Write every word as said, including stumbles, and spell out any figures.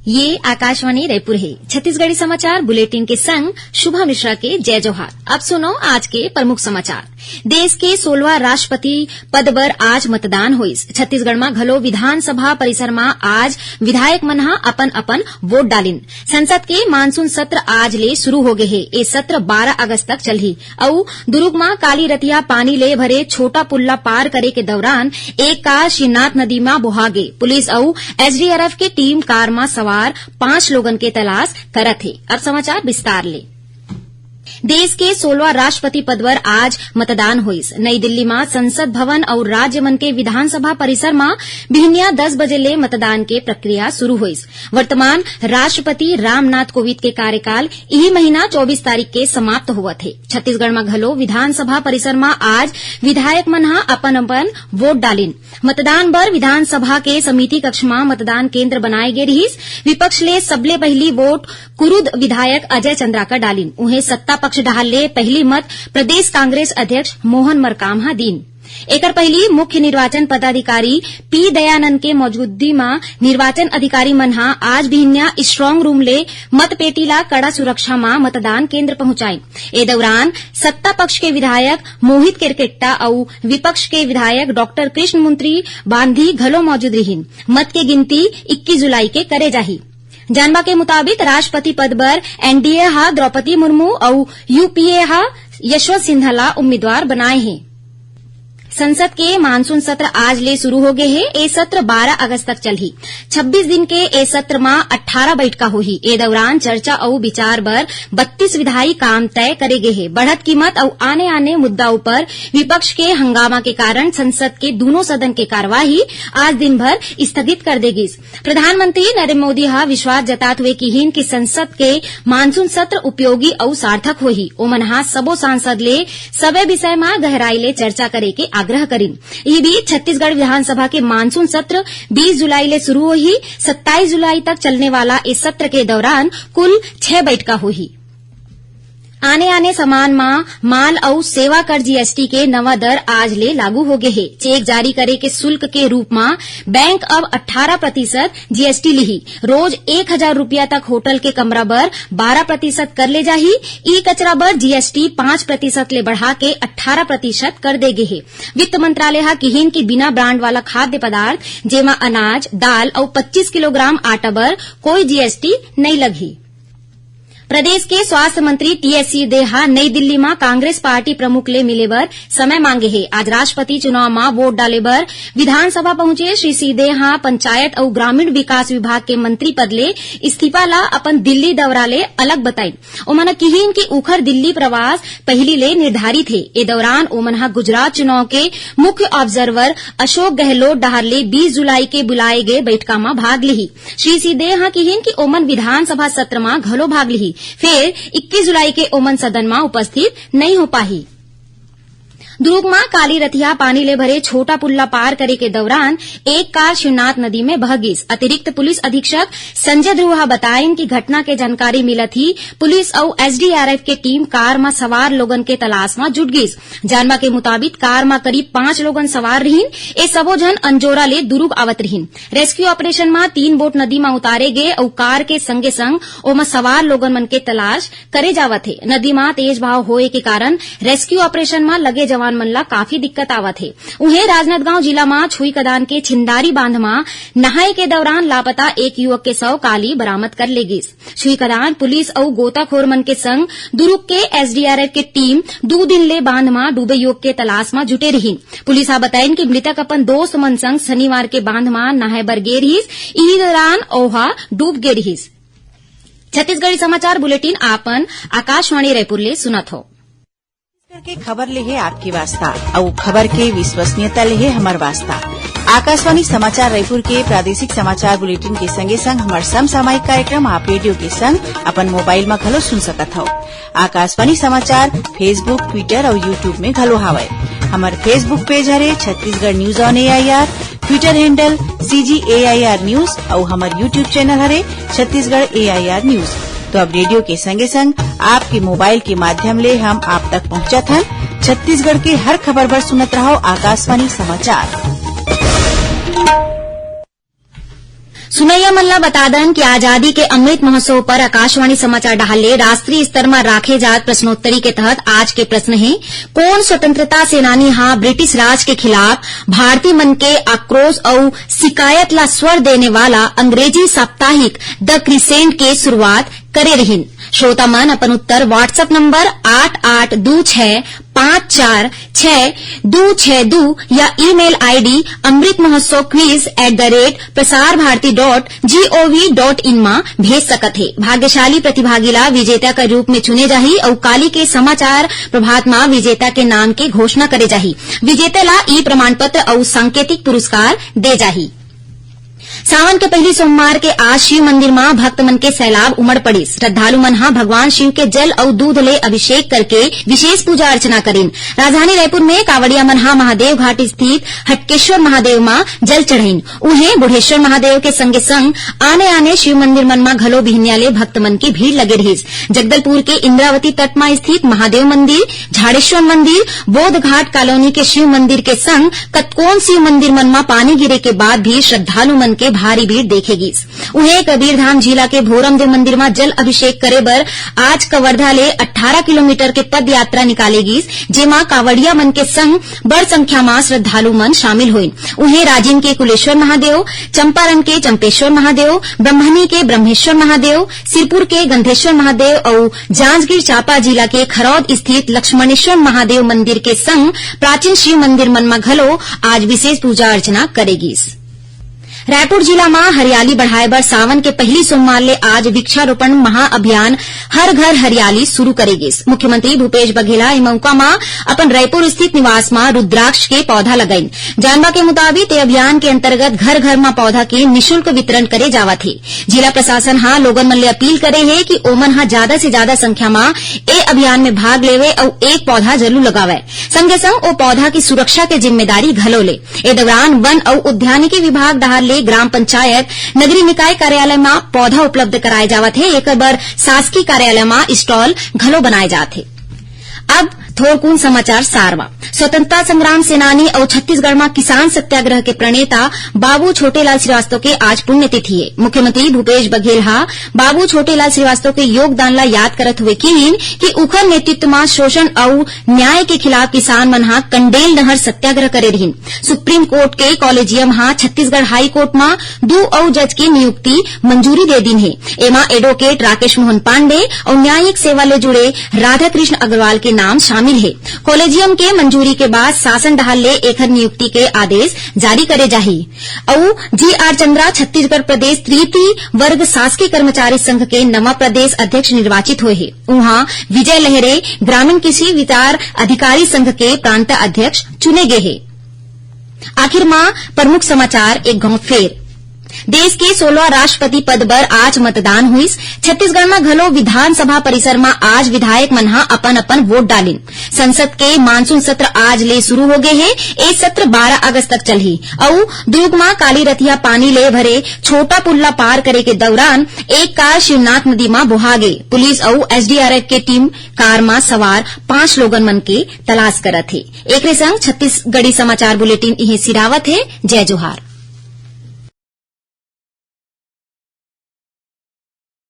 ये आकाशवाणी रायपुर हे। छत्तीसगढ़ी समाचार बुलेटिन के संग शुभा मिश्रा के जय जोहार। अब सुनो आज के प्रमुख समाचार। देश के सोलहवाँ राष्ट्रपति पद बर आज मतदान होइस। छत्तीसगढ़ म घलो विधानसभा परिसर म आज विधायक मन ह अपन-अपन वोट डालिन। संसद के मानसून सत्र आज ले शुरू हो गे हे। ए सत्र बारह अगस्त तक चलही। अउ दुरूग म काली रतिहा पानी ले भरे छोटा पुल्ला पार करे के दौरान एक कार शिवनाथ नदी म बोहा गे। पुलिस अउ एसडीआरएफ के टीम कार म सवार पांच लोगन के तलाश करत हे। अब समाचार विस्तार ले। देश के सोलहवाँ राष्ट्रपति पद बर आज मतदान होइस। नई दिल्ली म संसद भवन अउ राज्य मन के विधानसभा परिसर म बिहनिया दस बजे ले मतदान के प्रक्रिया शुरू होइस। वर्तमान राष्ट्रपति रामनाथ कोविंद के कार्यकाल इही महीना चौबीस तारीख के समाप्त होवत हे। छत्तीसगढ़ म घलो विधानसभा परिसर म आज विधायक मन ह अपन-अपन वोट डालिन। मतदान बर विधानसभा के समिति कक्ष म मतदान केंद्र बनाए गे रिहिस। विपक्ष ले सबले पहिली वोट कुरुद विधायक अजय चंद्राकर डालिन। उहें, सत्ता पक्ष डहार ले पहिली मत प्रदेश कांग्रेस अध्यक्ष मोहन मरकाम ह दीन। एकर पहिली मुख्य निर्वाचन पदाधिकारी पी दयानंद के मौजूदगी म निर्वाचन अधिकारी मन ह आज बिहनिया स्ट्रांग रूम ले मतपेटी ला कड़ा सुरक्षा म मतदान केंद्र पहुंचाइन। ए दौरान सत्ता पक्ष के विधायक मोहित केरकेट्टा अउ विपक्ष के विधायक डॉक्टर कृष्णमूर्ति बांधी घलो मौजूद रिहिन। मत के गिनती इक्कीस जुलाई के करे जाही। जानबा के मुताबिक, राष्ट्रपति पद बर एनडीए ह द्रौपदी मुर्मू अउ यूपीए ह यशवंत सिन्हा ला उम्मीदवार बनाए हे। संसद के मानसून सत्र आज ले शुरू हो गे हे। ए सत्र बारह अगस्त तक चलही। छब्बीस दिन के ए सत्र म अट्ठारह बैठका होही। ए दौरान चर्चा अउ विचार बर बत्तीस विधायी काम तय करे गे हे। बढ़त कीमत अउ आने-आने मुद्दा ऊपर विपक्ष के हंगामा के कारण संसद के दूनों सदन के कार्यवाही आज दिन भर स्थगित कर दे गिस। प्रधानमंत्री नरेंद्र मोदी ह विश्वास जतात हुए किहिन कि संसद के मानसून सत्र उपयोगी अउ सार्थक होही। ओमन ह सबो सांसद ले सबे विषय म गहराई ले चर्चा करे के आग्रह करिन। इही बीच, छत्तीसगढ़ विधानसभा के मानसून सत्र बीस जुलाई ले शुरू होही। सत्ताईस जुलाई तक चलने वाला इस सत्र के दौरान कुल छह बैठका होही। आने-आने सामान म माल अउ सेवा कर जीएसटी के नवा दर आज ले लागू हो गे हे। चेक जारी करे के शुल्क के रूप म बैंक अब अट्ठारह प्रतिशत जीएसटी लिही। रोज एक हजार रुपया तक होटल के कमरा बर बारह प्रतिशत कर ले जाही। ई कचरा बर जीएसटी पांच प्रतिशत ले बढ़ा के अट्ठारह प्रतिशत कर दे गे हे। वित्त मंत्रालय ह किहिन कि बिना ब्रांड वाला खाद्य पदार्थ, जेमा अनाज, दाल अउ पच्चीस किलोग्राम आटा बर कोई जीएसटी नइ लगही। प्रदेश के स्वास्थ्य मंत्री टीएस सिंहदेव ह नई दिल्ली म कांग्रेस पार्टी प्रमुख ले मिले बर समय मांगे हे। आज राष्ट्रपति चुनाव म वोट डाले बर विधानसभा पहुंचे श्री सिंहदेव ह पंचायत अउ ग्रामीण विकास विभाग के मंत्री पद ले इस्तीफा ला अपन दिल्ली दौरा ले अलग बताइन। ओमन ह किहिन कि उखर दिल्ली प्रवास पहिली ले निर्धारित हे। ए दौरान ओमन ह गुजरात चुनाव के मुख्य ऑब्जर्वर अशोक गहलोत डहार ले बीस जुलाई के बुलाए गे बैठका म भाग लिही। श्री सिंहदेव ह किहिन कि ओमन विधानसभा सत्र म घलो भाग लिही, फेर इक्कीस जुलाई के ओमन सदन म उपस्थित नइ हो पाही। दुरूग म काली रतिहा पानी ले भरे छोटा पुल्ला पार करे के दौरान एक कार शिवनाथ नदी में बह गिस। अतिरिक्त पुलिस अधीक्षक संजय ध्रुव ह बताइन कि घटना के जानकारी मिलत ही पुलिस अउ एसडीआरएफ के टीम कार म सवार लोगन के तलाश म जुट गिस। जानबा के मुताबिक, कार म करीब पांच लोगन सवार रिहिन। ए सबो झन अंजोरा ले दुरूग आवत रिहिन। रेस्क्यू ऑपरेशन म तीन बोट नदी म उतारे गे अउ कार के संगे संग ओमा सवार लोगन मन के तलाश करे जावत हे। नदी म तेज बहाव होए के कारण रेस्क्यू ऑपरेशन म लगे जवान मन ला काफी दिक्कत आवत हे। उहें, राजनांदगांव जिला म छुईकदान के छिंदारी बांध म नहाए के दौरान लापता एक युवक के शव काली बरामद कर ले गिस। छुईकदान पुलिस अउ गोताखोर मन के संग दुरूग के एसडीआरएफ के टीम दू दिन ले बांध म डूबे युवक के तलाश म जुटे रिहिन। पुलिस ह बताइन कि मृतक अपन दोस्त मन संग शनिवार के बांध म नहाए बर गे रिहिस। इही दौरान ओहा डूब गे रिहिस। छत्तीसगढ़ी समाचार बुलेटिन आपन आकाशवाणी रायपुर ले सुनत हो। छत्तीसगढ़ के खबर ले हे आपके वास्ता, अउ खबर के विश्वसनीयता ले हे हमर वास्ता। आकाशवाणी समाचार रायपुर के प्रादेशिक समाचार बुलेटिन के संगे संग हमर समसामयिक कार्यक्रम आप रेडियो के संग अपन मोबाइल म घलो सुन सकत हव। आकाशवाणी समाचार Facebook, Twitter अउ YouTube में घलो हावय। हमर Facebook पेज हरे Chhattisgarh news on AIR, Twitter handle CG AIR news अउ हमर YouTube चैनल हरे छत्तीसगढ़ AIR news। तो अब रेडियो के संगे संग आपके मोबाइल के माध्यम ले हम आप तक पहुंचत हन। छत्तीसगढ़ के हर खबर बर सुनत रहव आकाशवाणी समाचार। सुनइया मन ला बता दन कि आजादी के अमृत महोत्सव पर आकाशवाणी समाचार डहार ले राष्ट्रीय स्तर म राखे जात प्रश्नोत्तरी के तहत आज के प्रश्न हे, कोन स्वतंत्रता सेनानी हा ब्रिटिश राज के खिलाफ भारतीय मन के आक्रोश अउ शिकायत ला स्वर देने वाला अंग्रेजी साप्ताहिक द क्रिसेंट के शुरुआत करे रहिन? श्रोता मन अपन उत्तर WhatsApp नंबर आठ आठ दू छह पाँच चार छह दू छह दू या email ID amrit mahotsav quiz at the rate prasar bharati dot gov dot in मा भेज सकत हे। भाग्यशाली प्रतिभागी ला विजेता के रूप में चुने जाही अउ काली के समाचार प्रभात मा विजेता के नाम के घोषणा करे जाही। विजेता ला ई प्रमाण पत्र अउ सांकेतिक पुरस्कार दे जाही। सावन के पहली सोमवार के आज शिव मंदिर मा भक्त मन के सैलाब उमड़ पड़िस। श्रद्धालु मन हा भगवान शिव के जल अउ दूध ले अभिषेक करके विशेष पूजा अर्चना करिन। राजधानी रायपुर में कांवड़िया मन हा महादेव घाट स्थित हटकेश्वर महादेव मा जल चढ़ाइन। उहें बुढ़ेश्वर महादेव के संगे संग आने आने शिव मंदिर मन मा घलो बिहनिया ले भक्त मन के भीड़ लगे रहिस। जगदलपुर के इंद्रावती तट मा स्थित महादेव मंदिर, झाड़ेश्वर मंदिर, बोध घाट कॉलोनी के शिव मंदिर के संग कतकोन शिव मंदिर मन म पानी गिरे के बाद भी श्रद्धालु मन के भारी भीड़ देखे गिस। उहें, कबीरधाम जिला के भोरमदेव मंदिर म जल अभिषेक करे बर आज कवर्धा ले अट्ठारह किलोमीटर के पद यात्रा निकाले गिस, जेमा कांवड़िया मन के संग बड़ संख्या म श्रद्धालु मन शामिल होइन। उहें, राजिम के कुलेश्वर महादेव, चंपारण के चंपेश्वर महादेव, ब्रह्मनी के ब्रह्मेश्वर महादेव, सिरपुर के गंधेश्वर महादेव अउ जांजगीर चांपा जिला के खरौद स्थित लक्ष्मणेश्वर महादेव मंदिर के संग प्राचीन शिव मंदिर मन म घलो आज विशेष पूजा अर्चना करे गिस। रायपुर जिला म हरियाली बढ़ाए बर सावन के पहली सोमवार ले आज वृक्षारोपण महाअभियान हर घर हरियाली शुरू करे गिस। मुख्यमंत्री भूपेश बघेला ए मौका म अपन रायपुर स्थित निवास म रुद्राक्ष के पौधा लगाइन। जानबा के मुताबिक, ए अभियान के अंतर्गत घर-घर म पौधा के निशुल्क वितरण करे जावत हे। जिला प्रशासन ह लोगन मन ले अपील करे हे कि ओमन ह जादा से जादा संख्या म ए अभियान में भाग लेवे अउ एक पौधा जरूर लगावय। संगे संग ओ पौधा की सुरक्षा के जिम्मेदारी घलो ले। ए दौरान वन अउ उद्यानिकी विभाग डहार ले ग्राम पंचायत, नगरीय निकाय कार्यालय म पौधा उपलब्ध कराए जावत हे। एकर बर शासकीय कार्यालय म स्टॉल घलो बनाए जात हे। अब थोरकुन समाचार सार म। स्वतंत्रता संग्राम सेनानी अउ छत्तीसगढ़ म किसान सत्याग्रह के प्रणेता बाबू छोटेलाल श्रीवास्तव के आज पुण्यतिथि हे। मुख्यमंत्री भूपेश बघेल ह बाबू छोटेलाल श्रीवास्तव के योगदान ला याद करत हुए किहिन कि उखर नेतृत्व म शोषण अउ न्याय के खिलाफ किसान मन ह कंडेल नहर सत्याग्रह करे रिहिन। सुप्रीम कोर्ट के कॉलेजियम ह छत्तीसगढ़ हाई कोर्ट म दू अउ जज के नियुक्ति मंजूरी दे दीन हे। एमा एडवोकेट राकेश मोहन पांडे अउ न्यायिक सेवा ले जुड़े राधाकृष्ण अग्रवाल के नाम शामिल हे। कॉलेजियम के मंजूरी के बाद शासन डहार ले एखर नियुक्ति के आदेश जारी करे जाही। अउ जी आर चंद्रा छत्तीसगढ़ प्रदेश तृतीय वर्ग शासकीय कर्मचारी संघ के नवा प्रदेश अध्यक्ष निर्वाचित होए हे। उहाँ विजय लहरे ग्रामीण कृषि विचार अधिकारी संघ के प्रांत अध्यक्ष चुने गे हे। आखिर म प्रमुख समाचार एक घांव फेर। देश के सोलह राष्ट्रपति पद बर आज मतदान हुइस। छत्तीसगढ़ म घलो विधानसभा परिसर म आज विधायक मन ह अपन-अपन वोट डालिन। संसद के मानसून सत्र आज ले शुरू हो गे हे। ए सत्र बारह अगस्त तक चलही अउ दुर्ग म काली रतिहा पानी ले भरे छोटा पुल ला पार करे के दौरान एक कार शिवनाथ नदी म बोहा गे। पुलिस अउ एसडीआरएफ के टीम कार म सवार पांच लोगन मन के तलाश करत हे। एकरे संग छत्तीसगढ़ी समाचार बुलेटिन इहें सिरावत हे। जय जोहार।